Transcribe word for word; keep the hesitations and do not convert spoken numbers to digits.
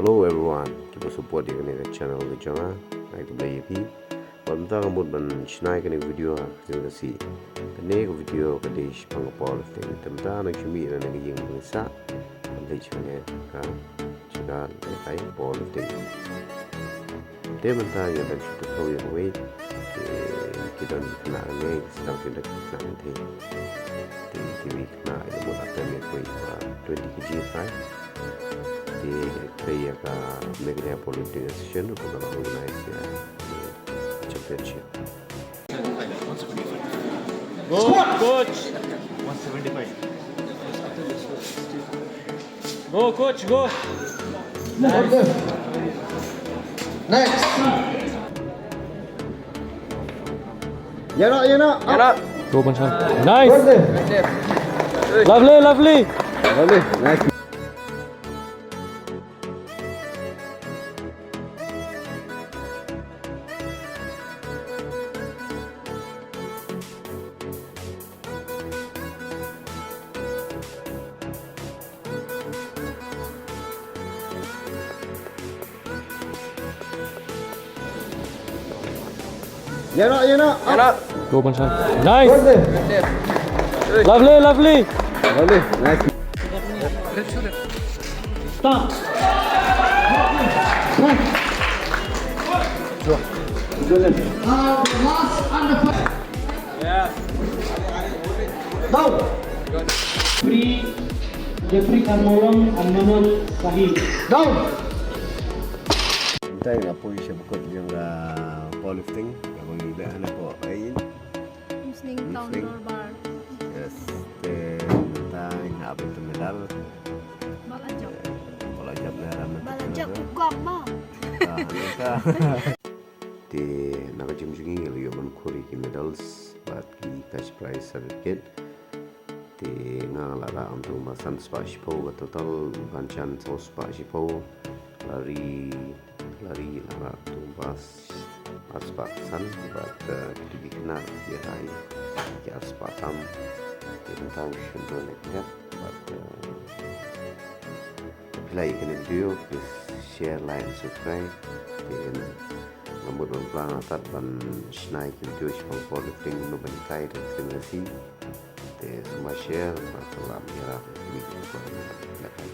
Hello everyone, kiba support ïa kane ka channel ka jong nga, ai khublei ïa phi. Bad mynta nga mut ban shna ïa kane ka video ha ka ktien Khasi. Kane ka video ka dei shaphang ka powerlifting. Te mynta nang shu mih na ka ïing ba ngi sah ban leit sha kane ka jaka lehkai powerlifting. Te mynta ngi dang shu tip ïa kawei, te ki don ki khynnah ne ki sdang ki don ki khynnah ne te. Te ki wi khynnah ïa mut atem ïa kawei ba twenty K G, right? Te te ïa ka Meghalaya Powerlifting Association ruh ka la organize ïa ka championship. Go, coach. One seventy-five. Go, coach, go. Next. Yana, yana. Yana. Go, Pansan. Nice. Lovely, lovely. Lovely. Nice. Yana, yana. Yana. Go, Pansan. Nice. Lovely, lovely. Lovely. Nice. Stop. Uh, last under. Down. Free, Jeffrey Karmolong and Manoj Sahil. Down. Mynta nga poi sha bakut jong ka powerlifting, nga poi leh hana ko ai. Muslim Town Dorbar. Yes. Te mynta nga hap ïa ka medal. Bala jop. Bala jop na ram. Bala jop kong ma. Te na ka gym jong ngi ngi la ïoh ban khur ïa ki medals bad ki cash prize certificate. Te nga la rah kumto ba san spah shiphew, ka total ban chan saw spah shiphew. La ri, la ri la rah kumto ba ar spah san bad, eh, kito ki khynnah ki rai ki ar spah tam. Te mynta ngi shu don ne khynnah bad, eh, Phi like ïa kane ka video, please share, like and subscribe. Te nga mut ban plan artat ban shna ïa ki video shaphang powerlifting, kumno ban hikai da ka ktien Khasi. Te sngewbha share bad kylla ïa ka video ba ngi la hikai.